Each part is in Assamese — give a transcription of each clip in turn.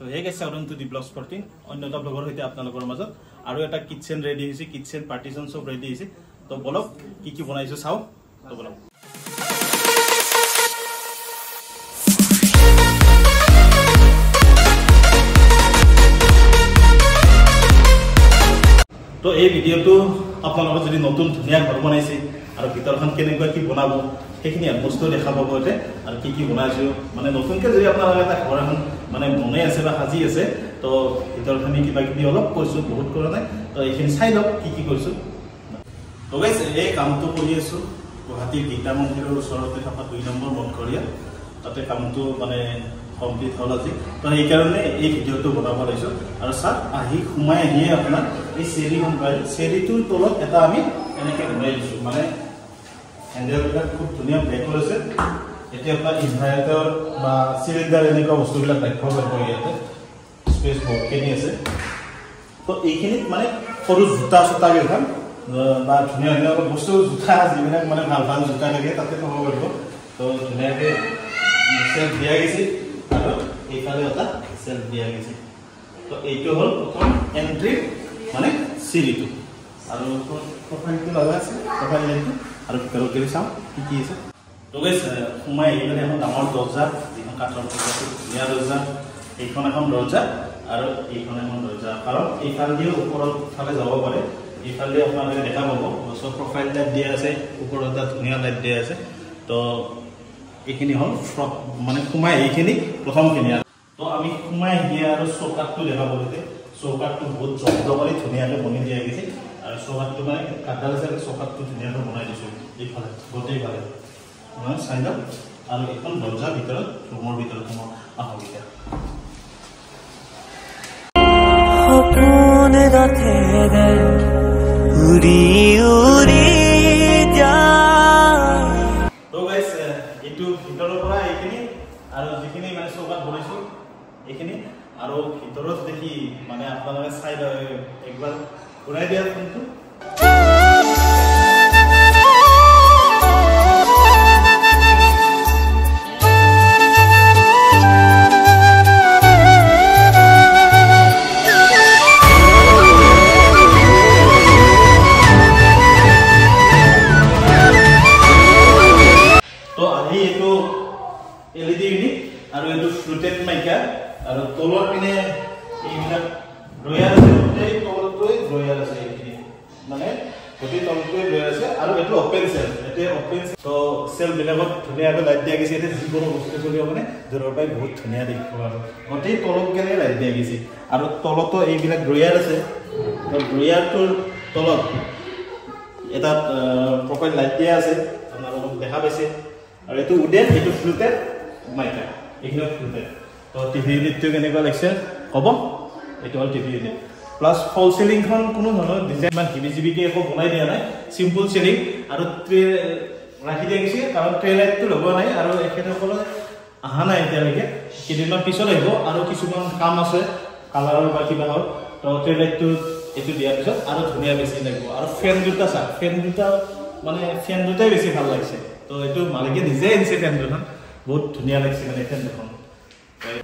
তো hey guys, welcome to the blogs 14 অন্য এটা ব্লগৰ সৈতে আপোনালোকৰ মাজত আৰু এটা কিচেন ৰেডি হৈছে, কিচেন পাৰ্টিশন সব ৰেডি হৈছে। তো বলক কি কি বনাইছো চাও, তো বলক। তো এই ভিডিওটো আপোনালোকে যদি নতুন ধুনীয়া ঘৰ বনাইছে আৰু ভিতৰখন কেনেকুৱা কি বনাব সেইখিনি বস্তু দেখা পাব ইয়াতে, আৰু কি কি বনাইছো মানে নতুনকৈ যদি আপোনালোকে এটা ঘৰ এখন মানে বনাই আছে বা সাজি আছে, তো ভিতৰখিনি কিবা কিবি অলপ কৰিছোঁ, বহুত কৰা নাই, তো এইখিনি চাই লওক কি কি কৰিছোঁ। তো গাইজ, এই কামটো কৰি আছোঁ গুৱাহাটীৰ গীতা মন্দিৰৰ ওচৰতে থকা 2 নম্বৰ মঠঘৰীয়া, তাতে কামটো মানে কমপ্লিট হ'ল আজি, তো সেইকাৰণে এই ভিডিঅ'টো বনাব লাগিছোঁ। আৰু চাওক, আহি সোমাই আহিয়ে আপোনাৰ এই চেৰিখন পায়, চেৰিটোৰ তলত এটা আমি এনেকৈ বনাই দিছোঁ, মানে হেণ্ডেলবিলাক খুব ধুনীয়া ব্লেকৰ আছে। এতিয়া আপোনাৰ ইনভাৰ্টাৰ বা চিলিণ্ডাৰ এনেকুৱা বস্তুবিলাক ৰাখিব পাৰিব, ইয়াতে স্পেচ বহুতখিনি আছে। তো এইখিনিত মানে সৰু জোতা চোতা কেইখন বা ধুনীয়া ধুনীয়া অলপ বস্তু, জোতা যিবিলাক মানে ভাল ভাল জোতা থাকে তাতে থ'ব পাৰিব। তো ধুনীয়াকৈ চেল্ফ দিয়া গৈছে আৰু এইফালে এটা চেল্ফ দিয়া গৈছে। তো এইটো হ'ল প্ৰথম এণ্ট্ৰি মানে চিৰিটো, আৰু প্ৰফাইলটো লগা আছে, প্ৰফাইল লাইনটো। আৰু ভিতৰত গ'লে চাওঁ কি কি আছে। তো গাইজ, সোমাই আহি পেলাই এখন ডাঙৰ দৰ্জা, যিখন কাঠৰ দৰ্জা, খুব ধুনীয়া দৰ্জা, এইখন এখন দৰ্জা আৰু এইখন এখন দৰ্জা, কাৰণ এইফালেদিও ওপৰত ফালে যাব পাৰে, এইফালেদি আপোনালোকে দেখা পাব। চব প্ৰফাইল লাইট দিয়া আছে, ওপৰত এটা ধুনীয়া লাইট দিয়া আছে। তো এইখিনি হ'ল ফ্ৰক, মানে সোমাই এইখিনি প্ৰথমখিনি। তো আমি সোমাই আহিয়ে আৰু চৌকাঠটো দেখা পাব, ইয়াতে চৌকাঠটো বহুত জব্দ কৰি ধুনীয়াকৈ বনি দিয়া গৈছে। আৰু চৌকাঠটো মানে কাঠডাল আছে, চৌকাঠটো ধুনীয়াকৈ বনাই দিছোঁ এইফালে গোটেইফালে, মানে চাই লওক। আৰু এইখন দৰ্জাৰ ভিতৰত, ৰুমৰ ভিতৰত সোমাওঁ আহক এতিয়া। তো গাইজ, এইটো ভিতৰৰ পৰা এইখিনি আৰু যিখিনি মানে চৌকাঠ বনাইছোঁ এইখিনি, আৰু ভিতৰত দেখি মানে আপোনালোকে চাই লয় একবাৰ ঘূৰাই দিয়া ফোনটো। তো আহি এইটো এল ই ডি ইউনিট আৰু এইটো ফ্লুটেড মাইকা, আৰু তলৰ পিনে এইবিলাক ড্ৰয়াৰ আছে, গোটেই তলটোৱে ড্ৰয়াৰ আছে, এইখিনি মানে গোটেই তলটোৱে ড্ৰয়াৰ আছে। আৰু এইটো অপেন চেল, এতিয়া অপেন তো চেলবিলাকত ধুনীয়াকৈ লাইট দিয়া গৈছে। এতিয়া যিকোনো বস্তু চলিব মানে দূৰৰ পৰাই বহুত ধুনীয়া দেখিব, আৰু গোটেই তলত গ'লে লাইট দিয়া গৈছে। আৰু তলতো এইবিলাক ড্ৰয়াৰ আছে, তো ড্ৰয়াৰটোৰ তলত এটা প্ৰফাইল লাইট দিয়া আছে, আপোনালোকক দেখা পাইছে। আৰু এইটো উডেন, এইটো ফ্লুটেড মাইকা, এইখিনিও ফ্লুটেড। তো টিভি ইউনিটটো কেনেকুৱা লাগিছে ক'ব। এইটো হ'ল টিভি ইউনিট। প্লাছ ফল চিলিংখন কোনো ধৰণৰ ডিজাইন ইমান হিবি জিবিকৈ একো বনাই দিয়া নাই, চিম্পুল চিলিং। আৰু ট্ৰে ৰাখি দিয়া গৈছে, কাৰণ ট্ৰে লাইটটো লগোৱা নাই আৰু এখেতসকলে অহা নাই এতিয়ালৈকে, কেইদিনমান পিছত আহিব। আৰু কিছুমান কাম আছে কালাৰৰ বা কিবা হওক, তো ট্ৰে লাইটটো এইটো দিয়াৰ পিছত আৰু ধুনীয়া বেছি লাগিব। আৰু ফেন দুটা চাওক, ফেন দুটা মানে ফেন দুটাই বেছি ভাল লাগিছে। তো এইটো মালিকে নিজে আনিছে ফেন দুখন, বহুত ধুনীয়া লাগিছে মানে ফেন দুখন।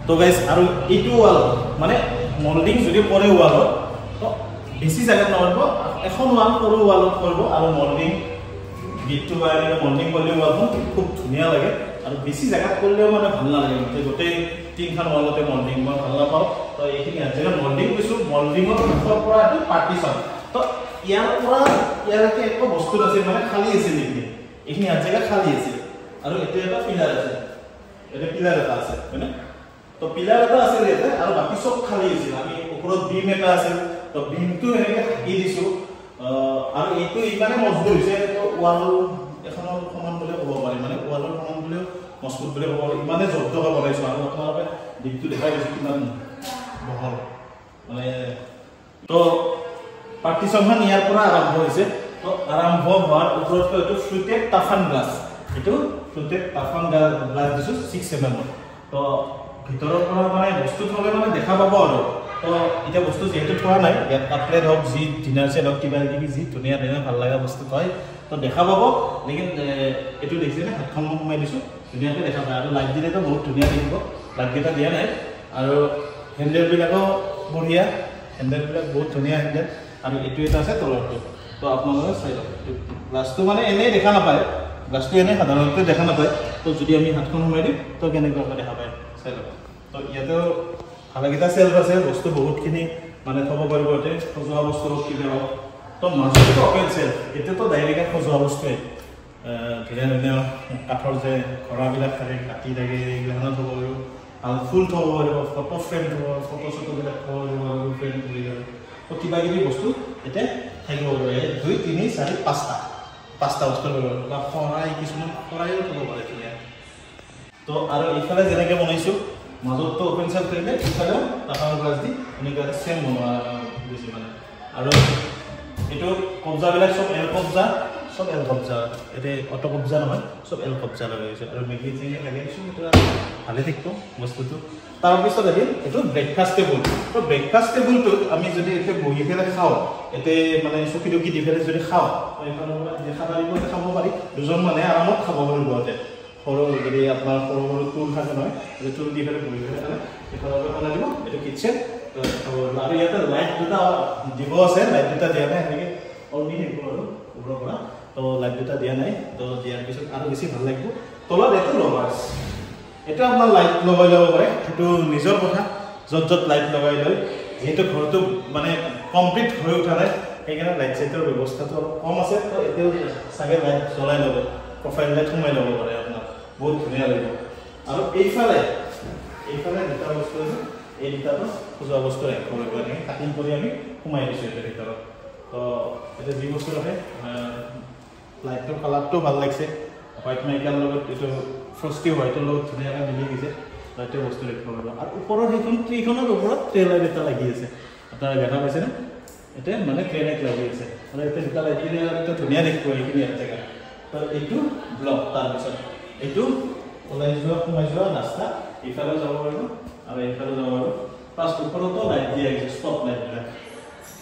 তো গাইজ, আৰু এইটো ৱাল মানে মল্ডিং যদি কৰে ৱালত, তো বেছি জেগাত নকৰিব, এখন ৱাল সৰু ৱালত কৰিব। আৰু মল্ডিং গীতটো বা এনেকৈ মল্ডিং কৰিলে ৱালখন খুব ধুনীয়া লাগে, আৰু বেছি জেগাত কৰিলেও মানে ভাল নালাগে। গোটেই তিনিখন ৱালতে মল্ডিং মই ভাল নাপাওঁ। তো এইখিনি জেগাত মল্ডিং কৰিছোঁ, মল্ডিঙৰ মুখৰ পৰা এইটো পাৰ্টিশ্যন। তো ইয়াৰ পৰা ইয়ালৈকে একো বস্তু নাছিল, মানে খালী আছিল এইখিনি, এইখিনি ইয়াত জেগা খালী আছিল। আৰু এতিয়া এটা পিলাৰ আছে, এতিয়া পিলাৰ এটা আছে হয়নে, তো পিলাৰ এটা আছিল ইয়াতে, আৰু বাকী চব খালী আছিল। আমি ওপৰত বিম এটা আছিল, তো বিমটো এনেকৈ ঢাকি দিছোঁ। আৰু এইটো ইমানে মজবুত হৈছে, ৱাল এখনৰ সমান বুলি ক'ব পাৰি, মানে ৱালৰ সমান বুলিও মজবুত বুলি ক'ব পাৰি, ইমানে জব্দকৈ বনাইছোঁ। আৰু আপোনালোকে দ্বীপটো দেখাই দিছোঁ কিমান বহল মানে। তো পাৰ্টিশ্যনখন ইয়াৰ পৰা আৰম্ভ হৈছে। তো আৰম্ভ হোৱাৰ ওপৰত এইটো ফ্লুটেড টাফান গ্লাছ, এইটো ফ্লুটেড টাফান গ্লাছ দিছোঁ 6 mm। তো ভিতৰৰ পৰা মানে বস্তু থ'লে মানে দেখা পাব আৰু। তো এতিয়া বস্তু যিহেতু থোৱা নাই, ইয়াত কাপ প্লেট হওক, যি ডিনাৰ ছেট হওক, কিবা কিবি যি ধুনীয়া ধুনীয়া ভাল লগা বস্তু থয়, তো দেখা পাব। লেকিন এইটো দেখিছেনে, হাতখন মই সোমাই দিছোঁ, ধুনীয়াকৈ দেখা পায়। আৰু লাইট দিলেতো বহুত ধুনীয়া দেখিব, লাইটকেইটা দিয়া নাই। আৰু হেণ্ডেলবিলাকো বঢ়িয়া, হেণ্ডেলবিলাক বহুত ধুনীয়া হেণ্ডেল। আৰু এইটো এটা আছে তলৰটো। তো আপোনালোকে চাই লওক, গ্লাছটো মানে এনেই দেখা নাপায়, গ্লাছটো এনেই সাধাৰণতে দেখা নাপায়। তো যদি আমি হাতখন সোমাই দিম তো কেনেকুৱাকৈ দেখা পায় চাই লওক। তো ইয়াতেও ভালেকেইটা চেল্ফ আছে, বস্তু বহুতখিনি মানে থ'ব পাৰিব ইয়াতে, সজোৱা বস্তু হওক কিবা হওক। তো মাজতো অপেন চেল্ফ, এতিয়াতো ডাইৰেক্ট সজোৱা বস্তুৱে, ধুনীয়া ধুনীয়া কাঠৰ যে ঘোঁৰাবিলাক থাকে, কাটি থাকে, এইগিলাখনো থ'ব পাৰিব। আৰু ফুল থ'ব পাৰিব, ফটো ফ্ৰেম থ'ব, ফটো চটোবিলাক থ'ব পাৰিব, আৰু ফ্ৰেম কৰি যাব। তো কিবা কিবি বস্তু এতিয়া থাকিব পাৰিব। 2 3 4 5টা বস্তু থ'ব পাৰিব, বা শৰাই, কিছুমান শৰাইও থ'ব পাৰে ধুনীয়া। তো আৰু এইফালে যেনেকৈ বনাইছোঁ, মাজততো অপেন চেল্ফ থাকিলে ইফালেও টাফান গ্লাছ দি এনেকুৱা এটা চেম বনোৱা গৈছে মানে। আৰু এইটো কব্জাবিলাক চব এল কব্জা, চব এল কব্জা, এতিয়া অট' কব্জা নহয়, চব এল কব্জা লগাই গৈছে। আৰু মেগী চেগি লগাই দিছোঁ, সেইটো ভালে থাকিব বস্তুটো। তাৰপিছত আহিল এইটো ব্ৰেকফাষ্ট টেবুল। তো ব্ৰেকফাষ্ট টেবুলটোত আমি যদি এতিয়া বহি পেলাই খাওঁ, ইয়াতে মানে চকী টকী দি পেলাই যদি খাওঁ, এইফালৰ পৰা দেখা পাৰিব, খাব পাৰি, দুজন মানে আৰামত খাব পাৰিব। ইয়াতে সৰু যদি আপোনাৰ সৰু সৰু টুল থাকে নহয়, এইটো টুল দি পেলাই বহি পেলাই খালে এইফালৰ পৰা খানা দিব। এইটো কিটচেন খাব পাৰিব। আৰু ইয়াতে লাইট দুটা দিব আছে, লাইট দুটা দিয়া নাই, সেনেকৈ অলনি থাকিব আৰু ওপৰৰ পৰা। তো লাইট দুটা দিয়া নাই, তো দিয়াৰ পিছত আৰু বেছি ভাল লাগিব। তলত এইটো লভাৰ্ছ, এইটো আপোনাৰ লাইট লগাই ল'ব পাৰে, সেইটো নিজৰ কথা, য'ত য'ত লাইট লগাই লয়। যিহেতু ঘৰটো মানে কমপ্লিট হৈ উঠা নাই, সেইকাৰণে লাইট চাইটৰ ব্যৱস্থাটো অলপ কম আছে। তো এতিয়াও চাগে লাইট জ্বলাই ল'ব, প্ৰফাইল লাইট সোমাই ল'ব পাৰে আপোনাৰ, বহুত ধুনীয়া লাগিব। আৰু এইফালে দুটা বস্তু আছে, এই দুটাটো সজোৱা বস্তু ৰাখিব পাৰিব, এনেকৈ কাটিং কৰি আমি সোমাই দিছোঁ এইটোৰ ভিতৰত। তো এতিয়া যি বস্তু ৰাখে, লাইটটোৰ কালাৰটোও ভাল লাগিছে, হোৱাইট মাইকাৰ লগত এইটো ফ্ৰষ্টি হোৱাইটৰ লগত ধুনীয়াকৈ মিলি গৈছে। লাইটৰ বস্তু ৰাখিব পাৰিব। আৰু ওপৰত সেইখন ট্ৰিখনৰ ওপৰত ট্ৰে লাইট এটা লাগি আছে, আপোনালোকে দেখা পাইছেনে? এতিয়া মানে ট্ৰে লাইট লাগি আছে, আৰু এতিয়া দুটা লাইট দিলে ধুনীয়া দেখিব এইখিনি এটা জেগা। তো এইটো ব্লক, তাৰপিছত এইটো ওলাই যোৱা সোমাই যোৱা ৰাস্তা, এইফালেও যাব পাৰিব আৰু এইফালেও যাব পাৰিব। প্লাছ ওপৰতো লাইট দিয়া গৈছে, ষ্টপ লাইটবিলাক।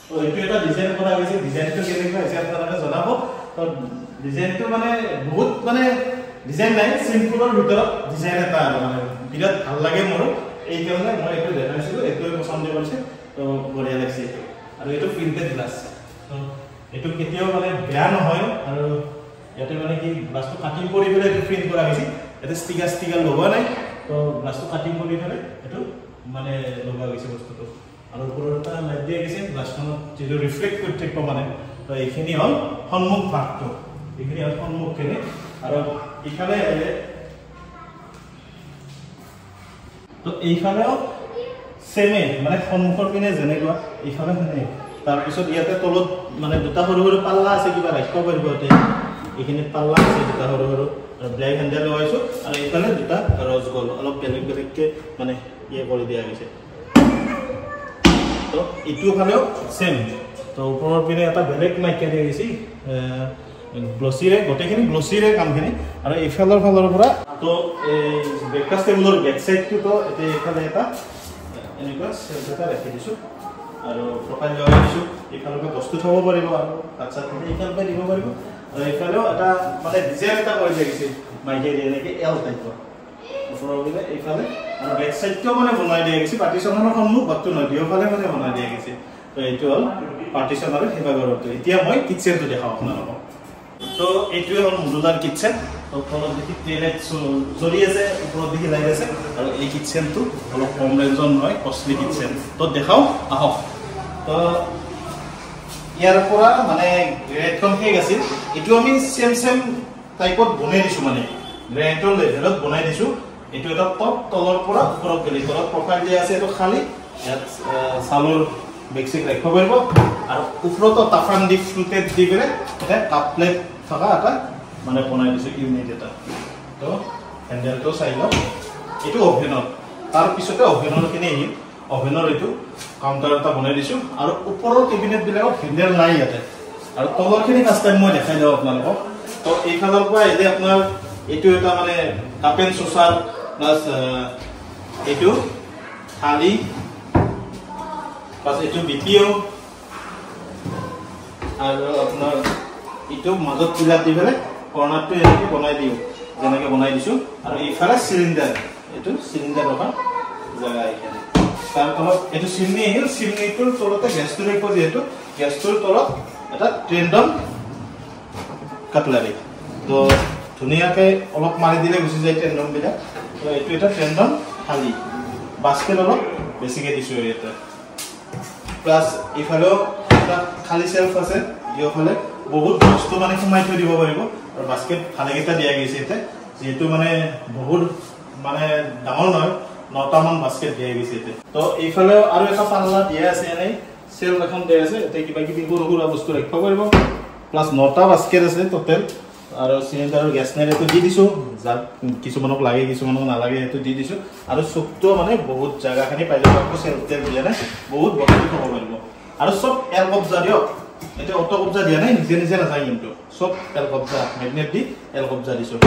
তো এইটো এটা ডিজাইন কৰা গৈছে, ডিজাইনটো কেনেকুৱা হৈছে আপোনালোকে জনাব। তো ডিজাইনটো মানে বহুত মানে ডিজাইন নাই, চিম্পুলৰ ভিতৰত ডিজাইন এটা আৰু মানে বিৰাট ভাল লাগে মোৰ, এইকাৰণে মই এইটো দেখাইছিলোঁ, এইটোৱে পচন্দ কৰিছে। তো বঢ়িয়া লাগিছে এইটো। আৰু এইটো প্ৰিণ্টেড গ্লাছ, তো এইটো কেতিয়াও মানে বেয়া নহয়। আৰু ইয়াতে মানে কি গ্লাছটো কাটিং কৰি পেলাই এইটো প্ৰিণ্ট কৰা গৈছে, ইয়াতে ষ্টিকাৰ লগোৱা নাই, তো গ্লাছটো কাটিং কৰি পেলাই এইটো মানে লগোৱা গৈছে বস্তুটো। আৰু ওপৰত এটা লাইট দিয়া গৈছে গ্লাছখনত, যিটো ৰিফ্লেক্ট কৰি থাকিব মানে। তো এইখিনি হ'ল সন্মুখ ভাগটো, এইখিনি হ'ল সন্মুখখিনি। আৰু ইফালে আহিলে তো এইফালেও চেমে, মানে সন্মুখৰ পিনে যেনেকুৱা এইফালে সেনে। তাৰপিছত ইয়াতে তলত মানে দুটা সৰু সৰু পাল্লা আছে, কিবা ৰাখিব পাৰিব ইয়াতে, এইখিনিত পাল্লা আছে দুটা সৰু সৰু, আৰু ব্লেক হেণ্ডেল লগাইছোঁ। আৰু এইফালে দুটা ৰজ গ'ল, অলপ বেলেগ বেলেগকৈ মানে ইয়ে কৰি দিয়া গৈছে। তো এইটো ফালেও চেম। তো ওপৰৰ পিনে এটা বেলেগ মাইকা দিয়া গৈছে, গ্লচিৰে, গোটেইখিনি গ্লচিৰে কামখিনি। আৰু এইফালৰ ফালৰ পৰা তো এই ব্ৰেকফাষ্ট টেবুলৰ বেক চাইডটোতো এতিয়া এইফালে এটা এনেকুৱা চেল্ফ এটা ৰাখি দিছোঁ, আৰু প্ৰফাইল লগাই দিছোঁ। এইফালৰ পৰা বস্তু থ'ব পাৰিব, আৰু ভাত চাত খালে এইফালৰ পৰা দিব পাৰিব। আৰু এইফালেও এটা মানে ডিজাইন এটা কৰি দিয়া গৈছে মাইকে দিয়ে, এনেকৈ এল টাইপৰ ওপৰৰ পিনে এইফালে। আৰু বেক চাইডটোও মানে বনাই দিয়া গৈছে, পাৰ্টিশ্যনৰ সন্মুখ ভাগটো নহয়, দুয়োফালে মানে বনাই দিয়া গৈছে। তো এইটো হ'ল পাৰ্টিশ্যন আৰু সেৱাঘৰটো। এতিয়া মই কিটচেনটো দেখাওঁ আপোনালোকক। তো এইটোৱে হ'ল মডুলাৰ কিটচেন। তো তলত দেখি ট্ৰে লাইট জ্বলি আছে, ওপৰত দেখি লাইট আছে। আৰু এই কিটচেনটো অলপ কম ৰেঞ্জৰ নহয়, কষ্টলি কিটচেন। তো দেখাওঁ আহক। তো ইয়াৰ পৰা মানে গ্ৰেনাইটখন শেষ আছিল, এইটো আমি চেম চেম টাইপত বনাই দিছোঁ, মানে গ্ৰেনাইটৰ লেভেলত বনাই দিছোঁ। এইটো এটা টপ, তলৰ পৰা ওপৰত গ'লে তলত প্ৰফাইল দিয়া আছে, এইটো খালী, ইয়াত চাউলৰ বেগ চেগ ৰাখিব পাৰিব। আৰু ওপৰতো টাফান দি ফ্লুটেড দি পেলাই এটা কাপ প্লেট থকা এটা মানে বনাই দিছোঁ ইউনিট এটা। তো হেণ্ডেলটো চাই লওক, এইটো অভেনৰ, তাৰপিছতে অভেনৰখিনি আহিল। অভেনৰ এইটো কাউণ্টাৰ এটা বনাই দিছোঁ। আৰু ওপৰৰ কেবিনেটবিলাকত হেণ্ডেল নাই ইয়াতে। আৰু তলৰখিনি ফাৰ্ষ্ট টাইম মই দেখাই দিওঁ আপোনালোকক। তো এইফালৰ পৰা আহিলে আপোনাৰ এইটো এটা মানে কাপ এণ্ড চচাৰ প্লাছ এইটো থালি, প্লাছ এইটো বি পি অ', আৰু আপোনাৰ এইটো মাজত পিলাৰ দি পেলাই কৰ্ণাৰটো এনেকৈ বনাই দিওঁ, যেনেকৈ বনাই দিছোঁ। আৰু এইফালে চিলিণ্ডাৰ, এইটো চিলিণ্ডাৰ ৰখা জেগা এইখিনি। তাৰ তলত এইটো চিমনি আহিল। চিমনিটোৰ তলতে গেছটো ৰাখিব, যিহেতু গেছটোৰ তলত এটা ট্ৰেণ্ডম কাটলাৰী। তো ধুনীয়াকৈ অলপ মাৰি দিলে গুচি যায় ট্ৰেণ্ডমবিলাক। তো এইটো এটা ট্ৰেণ্ডম থালি, বাস্কেট অলপ বেছিকৈ দিছোঁ ইয়াতে। প্লাছ ইফালেও এটা খালী চেল্ফ আছে, দুয়োফালে বহুত বস্তু মানে সোমাই থৈ দিব পাৰিব। আৰু বাস্কেট ভালেকেইটা দিয়া গৈছে ইয়াতে, যিহেতু মানে বহুত মানে ডাঙৰ নহয়, 9টামান বাস্কেট দিয়া গৈছে ইয়াতে। তো এইফালেও আৰু এটা পাল্লা দিয়া আছে, এনেই চেল্ফ এখন দিয়া আছে, ইয়াতে কিবা কিবি সৰু সুৰা বস্তু ৰাখিব পাৰিব। প্লাছ 9টা বাস্কেট আছে টোটেল। আৰু চিলিণ্ডাৰৰ গেছ নাই সেইটো দি দিছোঁ, যাক কিছুমানক লাগে কিছুমানক নালাগে সেইটো দি দিছোঁ। আৰু চুকটো মানে বহুত জেগাখিনি পাই যাব, আকৌ চেল্ফ তেল দিয়া নাই, বহুত বস্তু থ'ব পাৰিব। আৰু চব এল কব্জা দিয়ক, এতিয়া অট' কব্জা দিয়া নাই, নিজে নিজে নাযায় কিন্তু চব এল কব্জা, মেগনেট দি এল কব্জা দিছোঁ।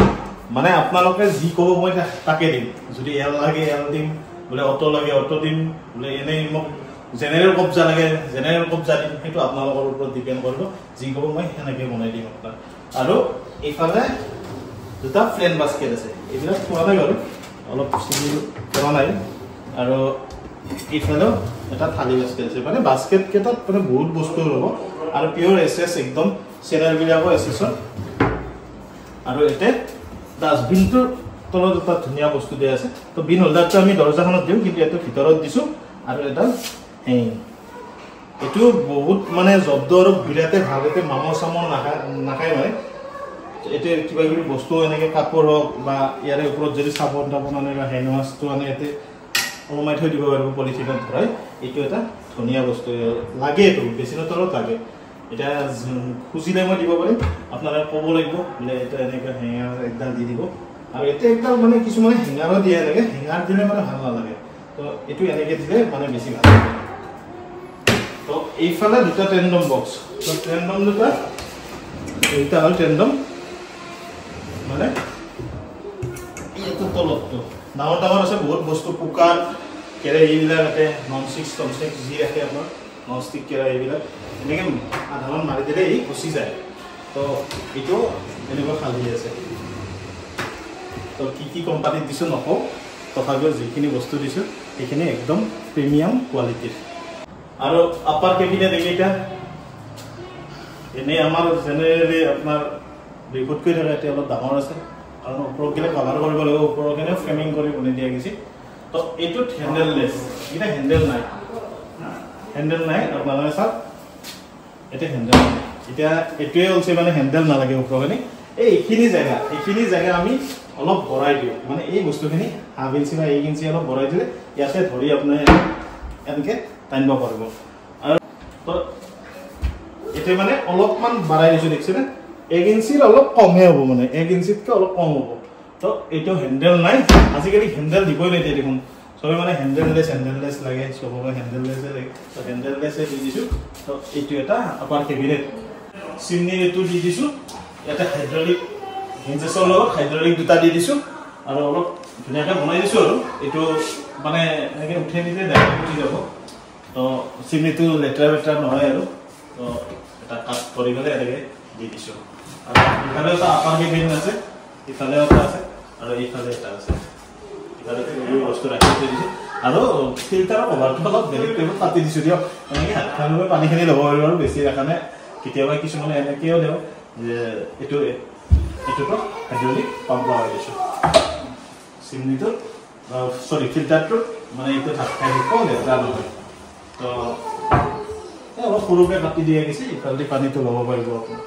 মানে আপোনালোকে যি ক'ব মই তাকে দিম, যদি এল লাগে এল দিম, বোলে অট' লাগে অট' দিম, বোলে এনেই মোক জেনেৰেল কব্জা লাগে জেনেৰেল কব্জা দিম, সেইটো আপোনালোকৰ ওপৰত ডিপেণ্ড কৰিব, যি ক'ব মই সেনেকৈ বনাই দিম আপোনাক। আৰু এইফালে দুটা প্লেন বাস্কেট আছে, এইবিলাক থোৱা নাই বাৰু, অলপ চিজিল কৰা নাই। আৰু এইফালেও এটা থালি বাস্কেট আছে, মানে বাস্কেট কেইটাত মানে বহুত বস্তু ৰ'ব। আৰু পিয়'ৰ এছ এছ একদম, চেনেলবিলাকো এছ এছৰ। আৰু ইয়াতে ডাষ্টবিনটোৰ তলত এটা ধুনীয়া বস্তু দিয়া আছে। তো বিন হোল্ডাৰটো আমি দৰ্জাখনত দিওঁ, কিন্তু এইটো ভিতৰত দিছোঁ। আৰু এডাল হেঙিং, এইটো বহুত মানে জব্দ আৰু বিৰাটেই ভাল, ইয়াতে মামৰ চামৰ নাখায় মানে। এতিয়া কিবা কিবি বস্তু এনেকৈ কাপোৰ হওক বা ইয়াৰে ওপৰত যদি চাবোন তাবোন আনে বা হেণ্ড ৱাছটো আনে, ইয়াতে ওলমাই থৈ দিব পাৰিব পলিথিনত ভৰাই। এইটো এটা ধুনীয়া বস্তু লাগে, এইটো বেচিনৰ তলত লাগে। এতিয়া খুজিলে মই দিব পাৰিম, আপোনালোকে ক'ব লাগিব বোলে এইটো এনেকৈ হেঙাৰ একডাল দি দিব। আৰু এতিয়া একডাল মানে কিছুমানে হেঙাৰো দিয়ে, এনেকৈ হেঙাৰ দিলে মানে ভাল নালাগে, তো এইটো এনেকৈ দিলে মানে বেছি ভাল লাগে। তো এইফালে দুটা টেণ্ডম বক্স, তো টেণ্ডম দুটা, এইটা হ'ল টেণ্ডম, মানে এইটো তলতটো ডাঙৰ ডাঙৰ আছে বহুত বস্তু, কুকাৰ কেৰাহীবিলাক ইয়াতে নন ষ্টিক টন ষ্টিক যি ৰাখে আপোনাৰ নন ষ্টিক কেৰাহীবিলাক এনেকৈ আধামান মাৰি দিলে ই গুচি যায়। তো এইটো এনেকুৱা খালী আছে। তো কি কি কোম্পানীত দিছোঁ নকওঁ, তথাপিও যিখিনি বস্তু দিছোঁ সেইখিনি একদম প্ৰিমিয়াম কোৱালিটিৰ। আৰু আপাৰ কেবিনেট এইকেইটা এনেই আমাৰ জেনেৰেলি আপোনাৰ 2 ফুটকৈ থাকে, এতিয়া অলপ ডাঙৰ আছে কাৰণ ওপৰত গ'লে কাভাৰ কৰিব লাগিব, ওপৰখিনিও ফ্ৰেমিং কৰি বনাই দিয়া গৈছে। তো এইটোত হেণ্ডেললেছ, এইকেইটা হেণ্ডেল নাই, হেণ্ডেল নাই আপোনালোকে চাওক, এতিয়া হেণ্ডেল নাই। এতিয়া এইটোৱে হৈছে মানে হেণ্ডেল নালাগে ওপৰখিনি, এইখিনি জেগা, এইখিনি জেগা আমি অলপ বঢ়াই দিওঁ, মানে এই বস্তুখিনি 1/2 ইঞ্চি বা 1 ইঞ্চি অলপ বঢ়াই দিলে ইয়াতে ধৰি আপোনাৰ এনেকৈ টানিব পাৰিব। আৰু তো এতিয়া মানে অলপমান বঢ়াই দিছোঁ, দেখিছেনে, 1 ইঞ্চিৰ অলপ কমহে হ'ব, মানে 1 ইঞ্চিতকৈ অলপ কম হ'ব। তো এইটো হেণ্ডেল নাই, আজিকালি হেণ্ডেল দিবই নিদিয়ে দেখোন, চবে মানে হেণ্ডেললেছ হেণ্ডেললেছ লাগে, চবকে হেণ্ডেললেছে লাগে, তো হেণ্ডেললেছে দি দিছোঁ। তো এইটো এটা আপাৰ কেবিনেট, চিমনিৰ এইটো দি দিছোঁ, ইয়াতে হাইড্ৰলিক হিঞ্জেছৰ লগত হাইড্ৰলিক দুটা দি দিছোঁ আৰু অলপ ধুনীয়াকৈ বনাই দিছোঁ। আৰু এইটো মানে এনেকৈ উঠাই দিলে ডাইৰেক্ট উঠি যাব, তো চিমনিটো লেতেৰা বেতেৰা নহয় আৰু। তো এটা কাট কৰি পেলাই এনেকৈ দি দিছোঁ। আৰু ইফালেও এটা আপাৰ কেবিন আছে, ইফালেও এটা আছে আৰু এইফালে এটা আছে, ইফালে বস্তু ৰাখি থৈ দিছোঁ। আৰু ফিল্টাৰৰ কভাৰটো অলপ বেলেগ টাইপত কাটি দিছোঁ দিয়ক, এনেকৈ হাতখন লৈ পানীখিনি ল'ব পাৰিব আৰু বেছি ৰখা নাই। কেতিয়াবা কিছুমানে এনেকৈও দিওঁ যে এইটো এইটোতো হাইড্ৰলিক পাম্প লগাই দিছোঁ চিমনিটোত, চৰি ফিল্টাৰটোত, মানে এইটো ঢাক খাই থাকিব, লেতেৰা নহয়। তো অলপ সৰুকৈ কাটি দিয়া গৈছে, ইফালেদি পানীটো ল'ব পাৰিব আপুনি।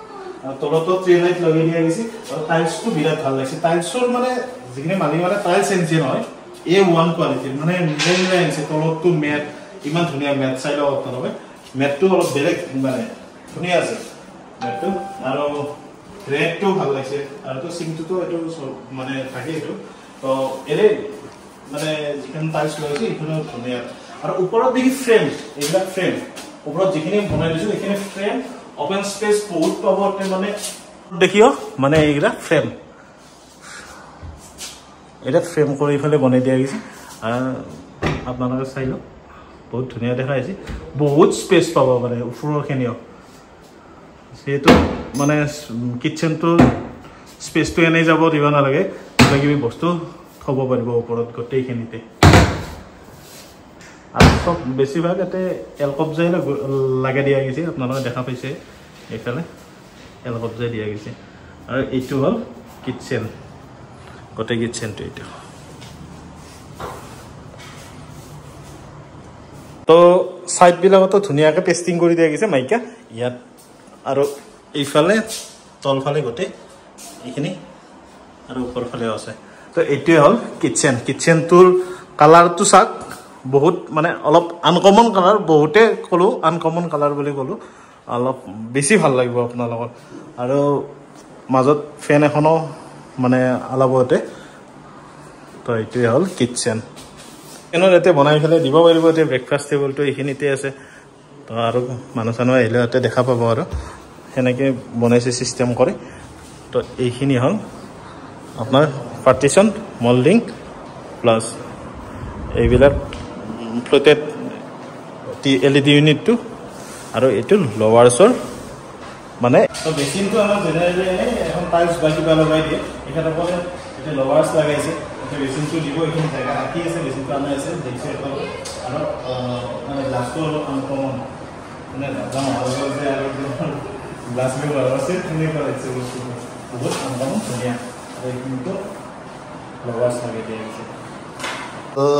আৰু তলতো ট্ৰে লাইট লগাই দিয়া গৈছে। আৰু টাইলছটো বিৰাট ভাল লাগিছে, টাইলছৰ মানে যিখিনি মালিক মানে টাইলছ আনিছে নহয়, A1 কোৱালিটিৰ, মানে মিলাই মিলাই আনিছে। তলতটো মেট, ইমান ধুনীয়া মেট, চাই লওক আপোনালোকে, মেটটো অলপ বেলেগ মানে ধুনীয়া আছে মেটটো। আৰু ৰেডটো ভাল লাগিছে। আৰু তো চিংটোতো এইটো মানে থাকে এইটো, তো এনেই মানে যিখন টাইলছ লগাইছে সেইখনো ধুনীয়া। আৰু ওপৰত দেখি ফ্ৰেম, এইবিলাক ফ্ৰেম ওপৰত যিখিনি বনাই দিছোঁ সেইখিনি ফ্ৰেম, অপেন স্পেচ বহুত পাব মানে দেখিও, মানে এইকেইটা ফ্ৰেম, এটা ফ্ৰেম কৰি পেলাই বনাই দিয়া গৈছে। আৰু আপোনালোকে চাই লওক, বহুত ধুনীয়া দেখা হৈছে, বহুত স্পেচ পাব মানে ওপৰখিনিও, যিহেতু মানে কিটচেনটোৰ স্পেচটো এনেই যাব দিব নালাগে, কিবা কিবি বস্তু থ'ব পাৰিব ওপৰত গোটেইখিনিতে। আৰু চব বেছিভাগ ইয়াতে এলকবজাই লগাই দিয়া গৈছে, আপোনালোকে দেখা পাইছে এইফালে এলকবজাই দিয়া গৈছে। আৰু এইটো হ'ল কিটচেন, গোটেই কিটচেনটো এইটো। তো ছাইডবিলাকতো ধুনীয়াকৈ পেষ্টিং কৰি দিয়া গৈছে মাইকা ইয়াত, আৰু এইফালে তলফালে গোটেই এইখিনি আৰু ওপৰফালেও আছে। তো এইটোৱে হ'ল কিটচেন। কিটচেনটোৰ কালাৰটো চাওক, বহুত মানে অলপ আনকমন কালাৰ, বহুতে ক'লোঁ আনকমন কালাৰ বুলি ক'লোঁ, অলপ বেছি ভাল লাগিব আপোনালোকৰ। আৰু মাজত ফেন এখনো মানে আলাবতে। তো এইটোৱে হ'ল কিটচেন। কিটচেনত ইয়াতে বনাই পেলাই দিব পাৰিব। এতিয়া ব্ৰেকফাষ্ট টেবুলটো এইখিনিতে আছে। তো আৰু মানুহ চানুহ আহিলে ইয়াতে দেখা পাব আৰু সেনেকৈ বনাইছে চিষ্টেম কৰি। তো এইখিনি হ'ল আপোনাৰ পাৰ্টিশ্যন, মল্ডিং প্লাছ এইবিলাক ফ্লোটেড LED ইউনিটটো, আৰু এইটো লৱাৰ্ছৰ মানে বেচিনটো আমাৰ জেনেৰেলি এখন টাইলছ বা কিবা লগাই দিয়ে, তেখেতসকলে এতিয়া লৱাৰ্ছ লগাইছে। এতিয়া বেচিনটো দিব, এইখিনি জেগা ৰাখি আছে, বেচিনটো আনাই আছে দেখিছে এখন। আৰু মানে গ্লাছটো অলপ আনকমন, মানে ৰাজা মহাৰাজৰ যে আৰু গ্লাছ ব্যৱহাৰ আছে তেনেকুৱা লাগিছে বস্তুটো, বহুত আনকমন ধুনীয়া। আৰু এইখিনিতো লৱাৰ্ছ লগাই দিয়া গৈছে।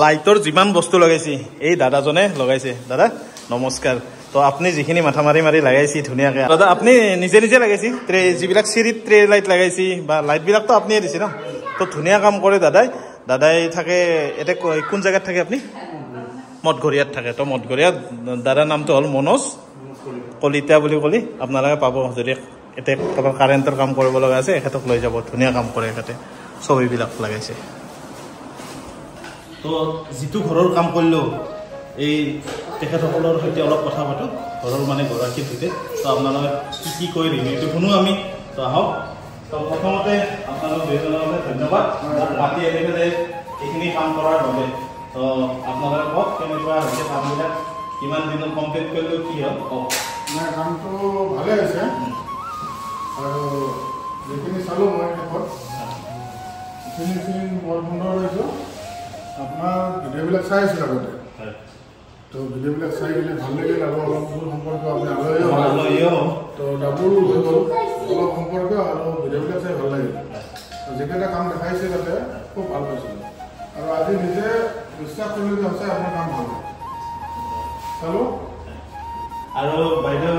লাইটৰ যিমান বস্তু লগাইছে এই দাদাজনে লগাইছে। দাদা নমস্কাৰ। তো আপুনি যিখিনি মাথা মাৰি মাৰি লগাইছে ধুনীয়াকৈ, দাদা আপুনি নিজে নিজে লগাইছে ট্ৰে, যিবিলাক চিৰিত ট্ৰে লাইট লগাইছে বা লাইটবিলাকতো আপুনিয়ে দিছে ন? তো ধুনীয়া কাম কৰে দাদাই। দাদাই থাকে এতিয়া কোন জেগাত থাকে আপুনি? মঠঘৰীয়াত থাকে। তো মঠঘৰীয়াত দাদাৰ নামটো হ'ল মনোজ কলিতা বুলি ক'লে আপোনালোকে পাব। যদি এতিয়া কাৰোবাৰ কাৰেণ্টৰ কাম কৰিব লগা আছে এখেতক লৈ যাব, ধুনীয়া কাম কৰে এখেতে, ছবিবিলাক লগাইছে। তো যিটো ঘৰৰ কাম কৰিলেও এই তেখেতসকলৰ সৈতে অলপ কথা পাতোঁ, ঘৰৰ মানে গৰাকীৰ সৈতে। তো আপোনালোকে কি কি কয় ৰিভিউটো শুনো আমি। তো আহক। তো প্ৰথমতে আপোনালোক দুয়োজনৰ বাবে ধন্যবাদ মোক মাতি আনি পেলাই এইখিনি কাম কৰাৰ বাবে। তো আপোনালোকে কওক কেনেকুৱা হৈছে কামবিলাক, কিমান দিনত কমপ্লিট কৰিলেও কি হ'ল কওক। নাই, কামটো ভালেই হৈছে আৰু যিখিনি চালোঁ মই শেষত ফিনিচিং বৰ সুন্দৰ হৈছে। আপোনাৰ ভিডিঅ'বিলাক চাই আছিলোঁ আগতে, তো ভিডিঅ'বিলাক চাই কিনে ভাল লাগিল। আৰু অলপ দূৰ সম্পৰ্ক আপুনি আলহীও, তো ডাবুল হৈ গ'ল অলপ সম্পৰ্ক, আৰু ভিডিঅ'বিলাক চাই ভাল লাগিল। যিকেইটা কাম দেখাইছে তাতে খুব ভাল পাইছিলোঁ, আৰু আজি নিজে বিশ্বাস কৰিলোঁ যে সঁচাই আপোনাৰ কাম ভাল চালোঁ। আৰু বাইদেউ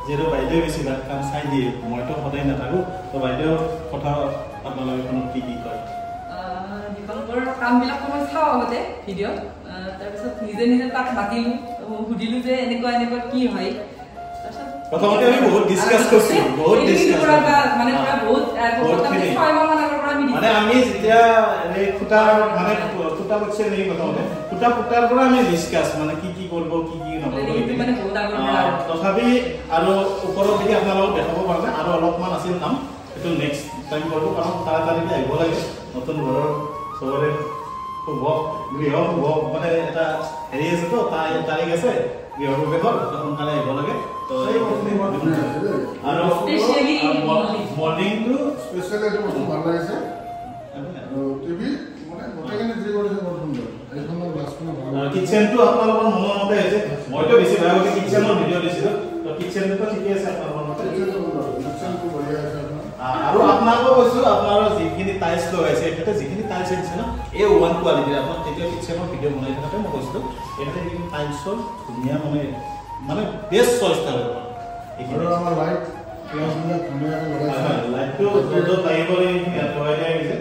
যিহেতু বাইদেউ বেছিভাগ কাম চাই দিয়ে, মইতো সদায় নাথাকোঁ, তো বাইদেউ কথা আপোনালোকে ফোনত কি কি কয়? দীপাংকৰ কামবিলাক মই চাওঁ আগতে ভিডিঅ'ত, তাৰপিছত নিজে নিজে তাক মাতিলোঁ, সুধিলোঁ যে এনেকুৱা এনেকুৱা কি হয়। প্ৰথমতে আমি বহুত ডিছকাছ কৰিছিলোঁ, বহুত ডিছকাছ মানে বহুত মানে আমি যেতিয়া এই খুঁটা মানে খুঁটা পুতিছে নেকি প্ৰথমতে, খুঁটা পুতাৰ পৰা আমি ডিছকাছ মানে কি কি কৰিব কি কি নকৰিব। তথাপি আৰু ওপৰত দেখি আপোনালোকক দেখাব পৰা নাই, আৰু অলপমান আছিল কাম, সেইটো নেক্সট টাইম কৰিব, কাৰণ তাড়াতাড়িকৈ আহিব লাগে। নতুন ঘৰৰ চবৰে শুভ গৃহ শুভ মানে এটা হেৰি আছেতো, তাৰিখ আছে গৃহ প্ৰৱেশৰ, সোনকালে আহিব লাগে। তো আৰু মৰ্ণিংটো স্পেচিয়েলি এইটো বস্তু ভাল লাগিছে। আৰু টিভি মানে গোটেইখিনি যি কৰিছে বৰ সুন্দৰ। এইখনৰ গ্লাছখনো ভাল। কিটচেনটো আপোনালোকৰ মনৰ মতে হৈছে। মইতো বেছি ভাগতে কিটচেনৰ ভিডিঅ' দিছিলোঁ, তো কিটচেনটো ঠিকেই আছে আপোনালোকৰ মতে? কিটচেনটো বঢ়িয়া আছে আপোনাৰ। আৰু আপোনালোকক কৈছোঁ, আপোনাৰ যিখিনি টাইলছ লগাইছে, এখেতে যিখিনি টাইলছ আনিছে ন, এই ওৱান কোৱালিটিৰ। আপোনাক তেতিয়া কিটচেনৰ ভিডিঅ' বনাই থাকোঁতে মই কৈছিলোঁ, এখেতে যিখিনি টাইলছৰ ধুনীয়া মানে মানে বেষ্ট চইচ আৰু। আৰু আমাৰ লাইট গ্লাছবিলাক ধুনীয়াকৈ লগাইছে। লাইটটো য'ত লাগিব সেইখিনি লগাই দিয়া গৈছে।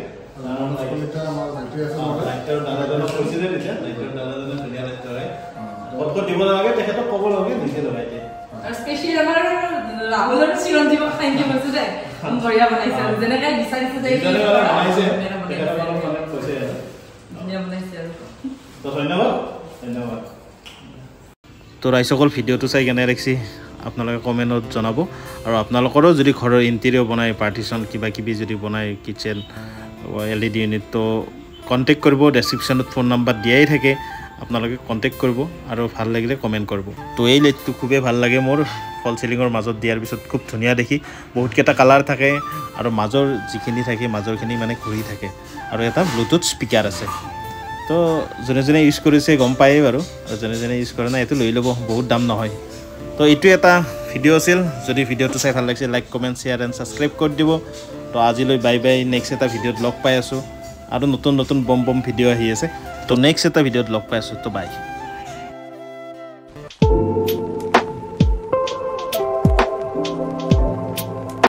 লাইটৰ দাদাজনক কৈছিলে তেতিয়া, লাইটৰ দাদাজনে ধুনীয়া লাইট লগাই, ক'ত ক'ত দিব নালাগে তেখেতক ক'ব লাগে, নিজে লগাই দিয়ে। আৰু স্পেচিয়েলি আমাৰ ৰাহুল আৰু চিৰঞ্জীৱক thank U কৈছো দেই, বঢ়িয়া বনাইছে আৰু যেনেকৈ বিচাৰিছে যে ধুনীয়া বনাইছে আৰু। ধন্যবাদ ধন্যবাদ। তো ৰাইজসকল ভিডিঅ'টো চাই কেনে ৰাখিছে আপোনালোকে কমেণ্টত জনাব। আৰু আপোনালোকৰো যদি ঘৰৰ ইণ্টেৰিয়ৰ বনায়, পাৰ্টিশ্যন কিবা কিবি যদি বনায়, কিটচেন LED unit, তো কণ্টেক্ট কৰিব। ডেছক্ৰিপশ্যনত ফোন নাম্বাৰ দিয়াই থাকে, আপোনালোকে কণ্টেক্ট কৰিব আৰু ভাল লাগিলে কমেণ্ট কৰিব। তো এই লাইটটো খুবেই ভাল লাগে মোৰ, ফল চিলিঙৰ মাজত দিয়াৰ পিছত খুব ধুনীয়া দেখি। বহুতকেইটা কালাৰ থাকে আৰু মাজৰ যিখিনি থাকে মাজৰখিনি মানে ঘূৰি থাকে, আৰু এটা ব্লুটুথ স্পীকাৰ আছে। তো যোনে যোনে ইউজ কৰিছে গম পায়েই বাৰু, আৰু যোনে যোনে ইউজ কৰা নাই এইটো লৈ ল'ব, বহুত দাম নহয়। তো এইটো এটা ভিডিঅ' আছিল। যদি ভিডিঅ'টো চাই ভাল লাগিছে like, comment, share and subscribe কৰি দিব। তো আজিলৈ বাই বাই, নেক্সট এটা ভিডিঅ'ত লগ পাই আছোঁ। আৰু নতুন নতুন বম বম ভিডিঅ' আহি আছে। তো নেক্সট এটা ভিডিঅ'ত লগ পাই আছোঁ। তো বাই।